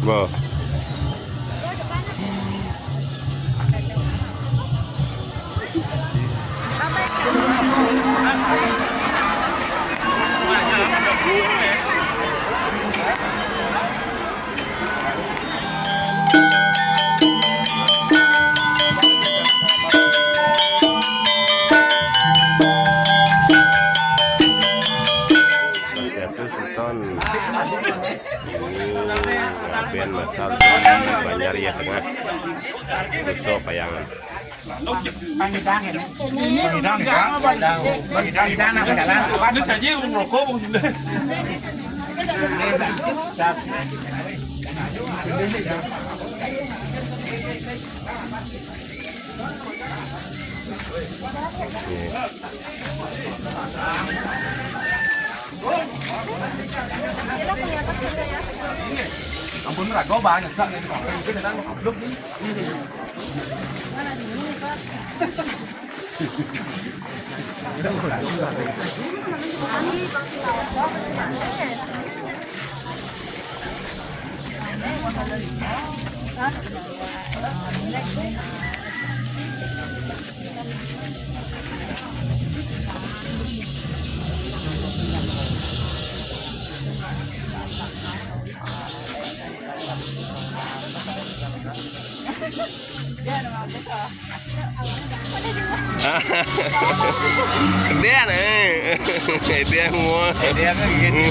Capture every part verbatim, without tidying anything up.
Bo. Satu seton. Ini ngaben masal di Banjar ya Tengah. Dusun Payangan. Pangidang ya, Nek? Pangidang, ya? Pangidang, pangidang, pangidang. Ada saja yang merokok, Bang. Ampun, merago banyak sak nih. Mungkin datang upload nih. Dia nih. Dia semua. Dia kan gitu.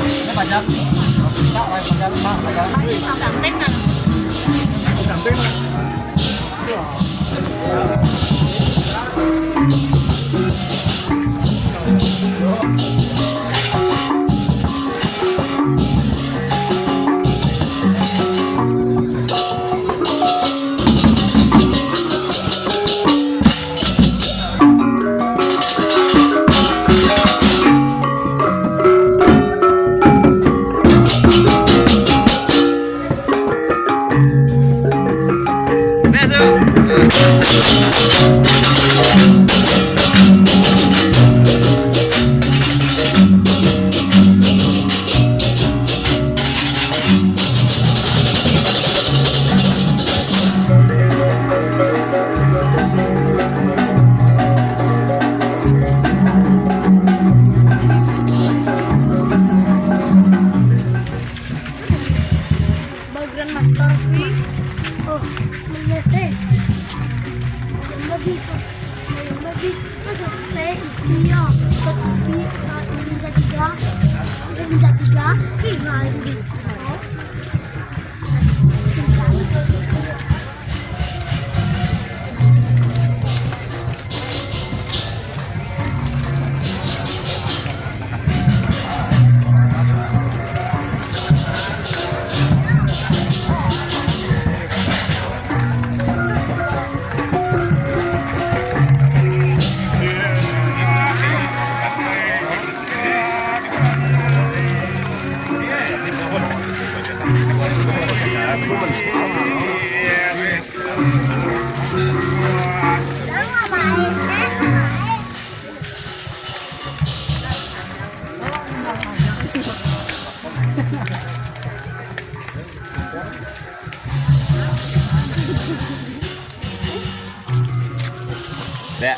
Ini pacar. Kak, pacar, Kak, pacar. Samping kan? Samping. Ba Grandmaster V. Oh, melihat eh. Yang lagi, yang lagi. Masuk saya itu ya. Tapi, ah, ini tiga. Ini tiga. Ini lagi. Ya.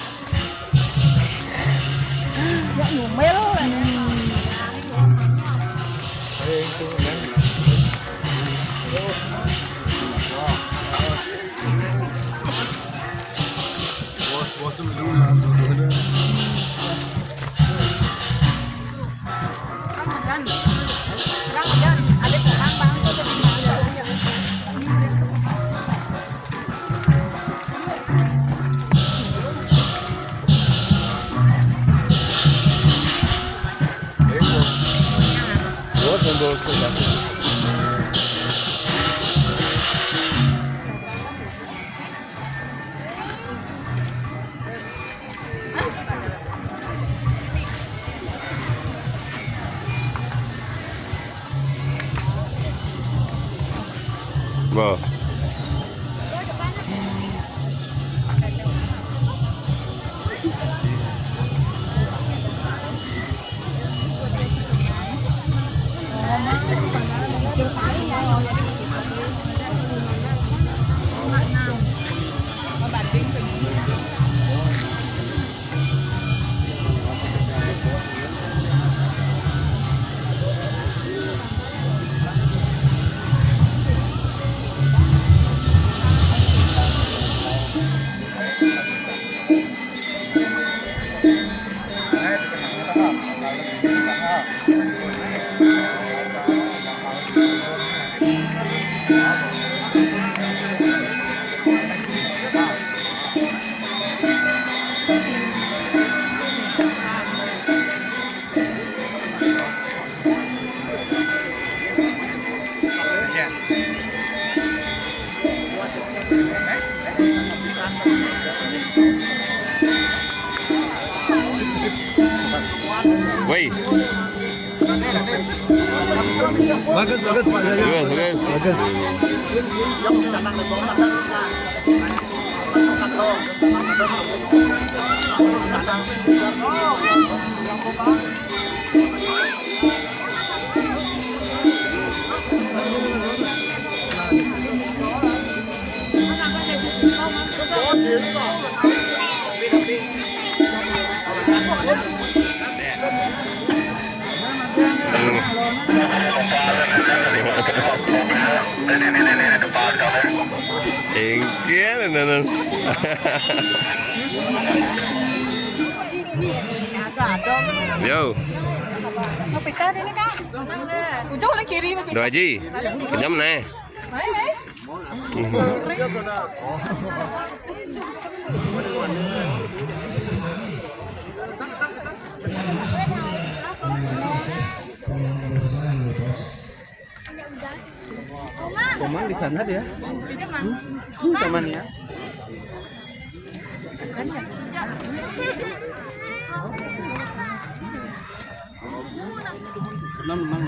Ya ngumel. Ramadan. Ramadan. Ada orang bang. Bo. Woi. Bagus, bagus, Pak Jaya. Bagus, bagus. Bagus. Engke, tenan. Yo. Mau pecah deh nih, Kak. Ujung lah kiri, mau pecah. Doa Haji. Kenyam nih. Baik, baik. Komang di sana dia. Hmm? Komang ya. Tenang, tenang.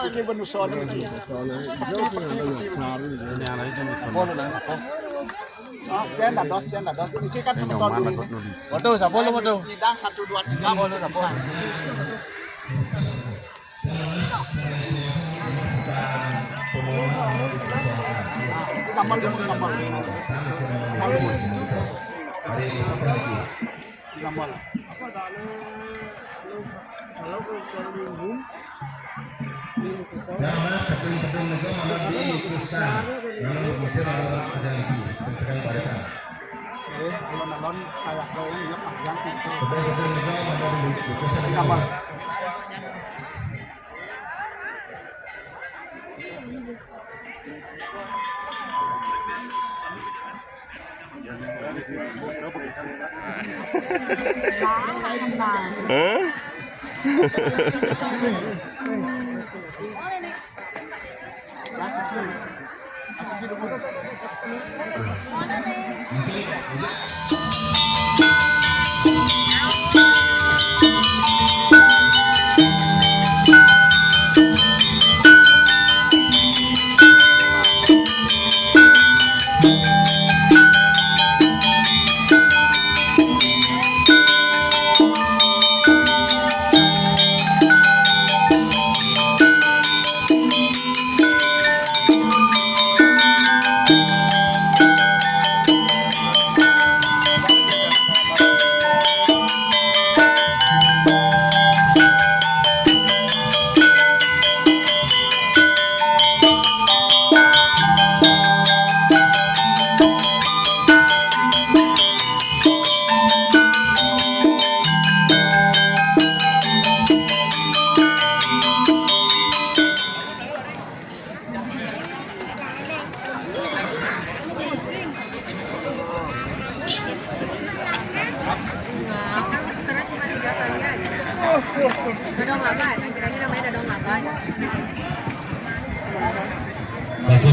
Ini benuson ini. Ini anak itu nih. Oh, sekian dah, dos, sekian dah, dos. Ini kan semeton dulu ini. Waduh, siapa lu, waduh? Tidak, satu, dua, tiga, waduh, siapa? Tambal, tambal. Tambal. Kalau kalau minggu, minggu kita. Ya, Mas, tepung-tepung itu malah di Kristen. Kalau Mesir ada, ada lagi, tepung-tepung barisan. Eh, kalau nonton saya tahu ini ya panjang itu. Tepung-tepung itu malah di Kristen. Tambal. Hah?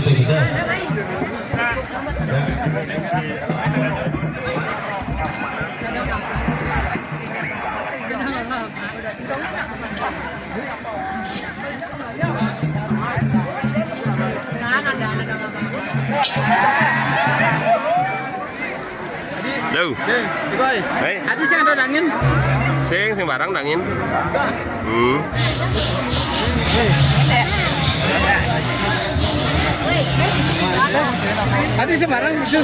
Halo. Deh, Ikoy. Hei. Adi sing ada dangin. Sing, sing barang dangin. Hmm. Adi sing barang itu.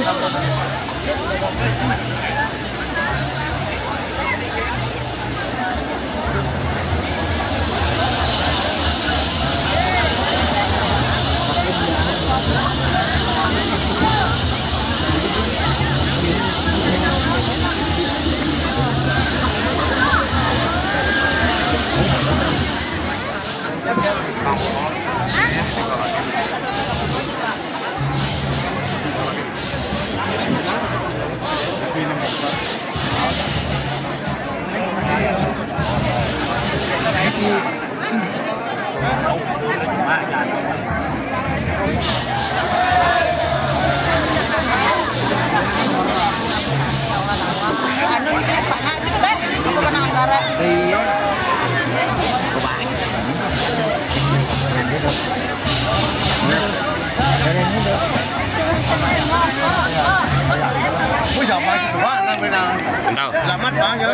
Anu, ini panas sih, Teh. Aku kena anggaran. Iya. Kebanyakan. Wih, siapa sih? Wah, lah, benar. Entah. Selamat, Bang, ya.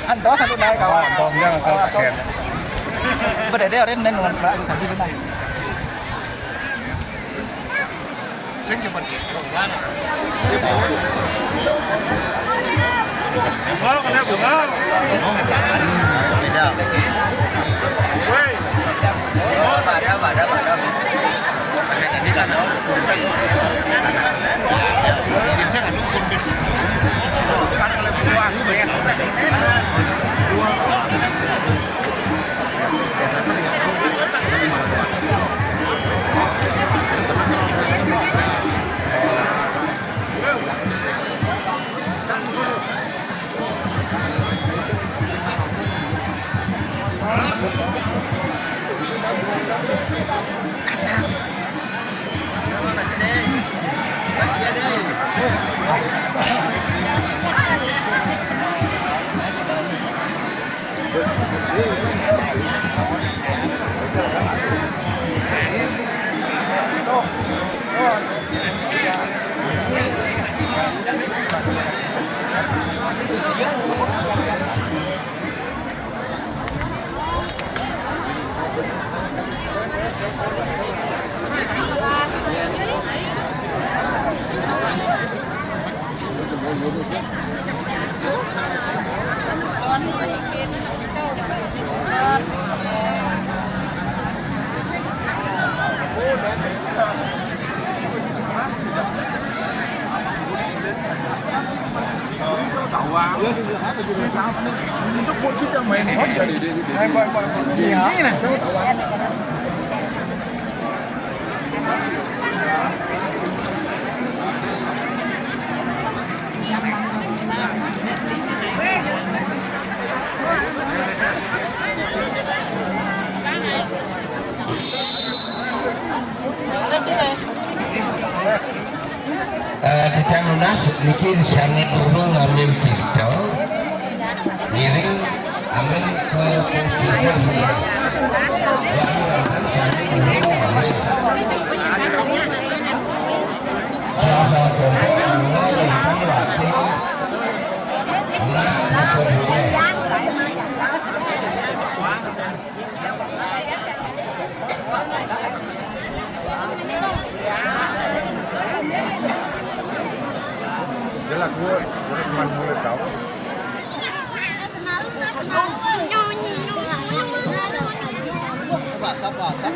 Antos satu naik kawan. Antos yang angkat pakai. Beda deh, orang lain nuan pula aku sambil benar. Sing cuma bungal, kena bungal. Beda. Woi. Pada, pada, pada. Ini kan. Bisa nggak dukun, Bes? Karena kalau buang, Bes. Eh, kita nunas niki disangin urung ngambil pinto, ngiring ambil ke pinto. Salah satu kelompok yang paling nunas. Dia lagu, dia cuma mulai tahu. Bahasa, bahasa.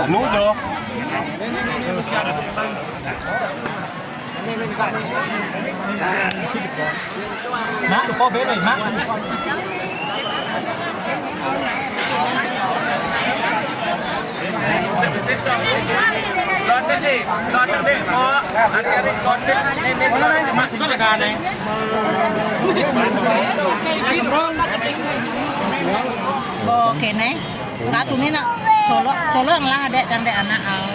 Mudo. Mak, lupa bebe, Mak. Bo kene, ka tuni nak colok, colok lah dek dang dek anak au.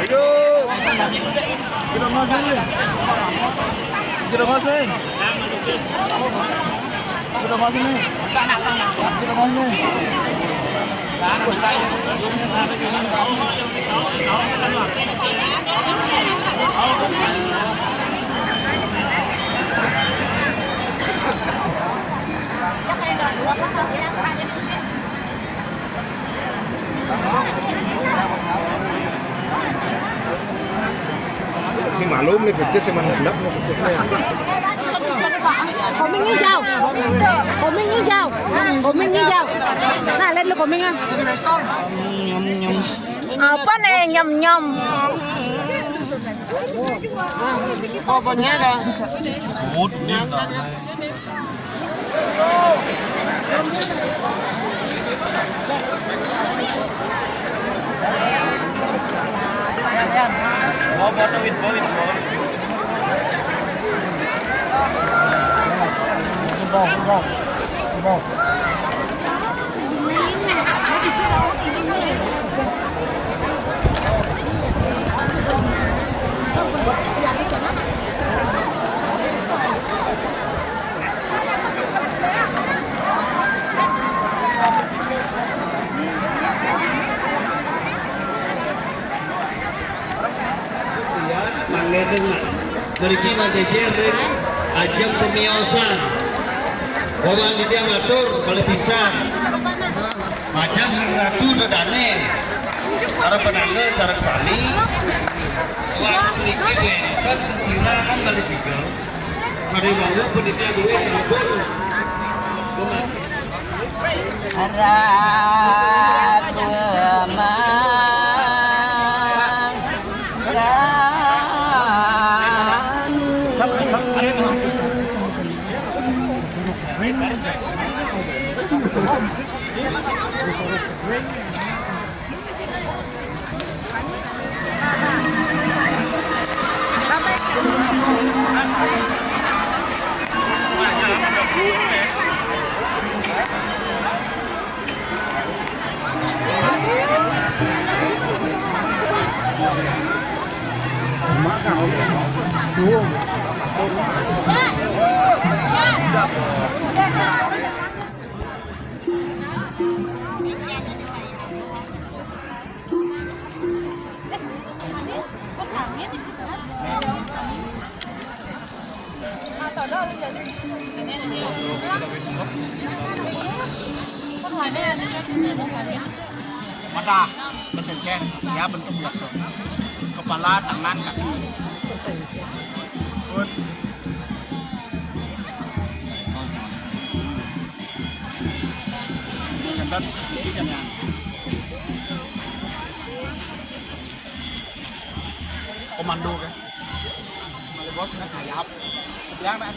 Ayo. Kita mas ni. Kita mas ni. Kita mas ni. Kita mas ni. Si malum ni kerja si mangendap ni kerja. Komeng hijau. Komeng hijau. Komeng hijau. Nah, lihat lu komengnya. Apa nih nyem-nyem? Pokoknya dah. Sebut ni. Mangga dengar. Mriki majejer ring ajeng pemiosan. Wawan titiang matur, malih pisan. Majeng ring Ratu Dedane. Para penangga sareng sami. Wonten niki wenten kirangan malih tiga. Pada mangga punika duwe sampun. Ratu Mangkani. Mata, mesencen, ya bentuk bakso. Kepala, tangan, kaki. Pun. Jangan, jangan. Komando kan. Bos, kan, ya. Yang nak